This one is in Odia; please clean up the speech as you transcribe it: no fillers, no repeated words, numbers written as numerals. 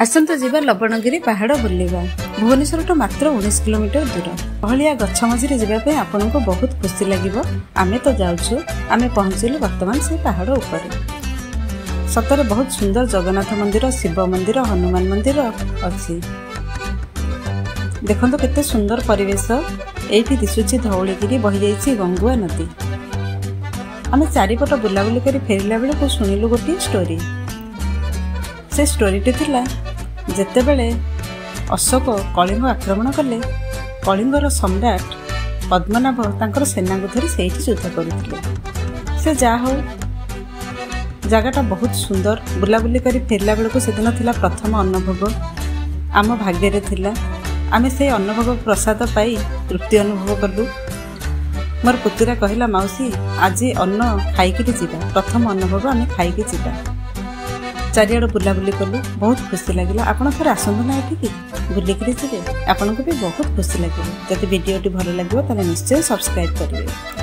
ଆସନ୍ତୁ ଯିବା ଲବଣଗିରି ପାହାଡ଼ ବୁଲିବା। ଭୁବନେଶ୍ୱରଠୁ ମାତ୍ର 19 କିଲୋମିଟର ଦୂର। ବହଳିଆ ଗଛ ମଝିରେ ଯିବା ପାଇଁ ଆପଣଙ୍କୁ ବହୁତ ଖୁସି ଲାଗିବ। ଆମେ ତ ଯାଉଛୁ। ଆମେ ପହଞ୍ଚିଲୁ ବର୍ତ୍ତମାନ ସେ ପାହାଡ଼ ଉପରେ। ସତରେ ବହୁତ ସୁନ୍ଦର ଜଗନ୍ନାଥ ମନ୍ଦିର, ଶିବ ମନ୍ଦିର, ହନୁମାନ ମନ୍ଦିର ଅଛି। ଦେଖନ୍ତୁ କେତେ ସୁନ୍ଦର ପରିବେଶ। ଏଇଠି ଦିଶୁଛି ଧଉଳିଗିରି, ବହିଯାଇଛି ଗଙ୍ଗୁଆ ନଦୀ। ଆମେ ଚାରିପଟ ବୁଲାବୁଲି କରି ଫେରିଲା ବେଳକୁ ଶୁଣିଲୁ ଗୋଟିଏ ଷ୍ଟୋରି। ସେ ଷ୍ଟୋରିଟି ଥିଲା, ଯେତେବେଳେ ଅଶୋକ କଳିଙ୍ଗ ଆକ୍ରମଣ କଲେ, କଳିଙ୍ଗର ସମ୍ରାଟ ପଦ୍ମନାଭ ତାଙ୍କର ସେନାଙ୍କୁ ଧରି ସେଇଠି ଯୁଦ୍ଧ କରୁଥିଲେ। ସେ ଯାହା ହଉ, ଜାଗାଟା ବହୁତ ସୁନ୍ଦର। ବୁଲାବୁଲି କରି ଫେରିଲା ବେଳକୁ ସେଦିନ ଥିଲା ପ୍ରଥମ ଅନ୍ନଭୋଗ। ଆମ ଭାଗ୍ୟରେ ଥିଲା। ଆମେ ସେଇ ଅନ୍ନଭୋଗ ପ୍ରସାଦ ପାଇ ତୃପ୍ତି ଅନୁଭବ କଲୁ। ମୋର ପୁତୁରା କହିଲା, ମାଉସୀ, ଆଜି ଅନ୍ନ ଖାଇକିରି ଯିବା, ପ୍ରଥମ ଅନ୍ନଭୋଗ ଆମେ ଖାଇକି ଯିବା। ଚାରିଆଡ଼ୁ ବୁଲାବୁଲି କଲୁ, ବହୁତ ଖୁସି ଲାଗିଲା। ଆପଣ ଥରେ ଆସନ୍ତୁ ନା ଏଠିକି, ବୁଲିକିରି ଯିବେ, ଆପଣଙ୍କୁ ବି ବହୁତ ଖୁସି ଲାଗିବ। ଯଦି ଭିଡ଼ିଓଟି ଭଲ ଲାଗିବ, ତାହେଲେ ନିଶ୍ଚୟ ସବସ୍କ୍ରାଇବ୍ କରିବେ।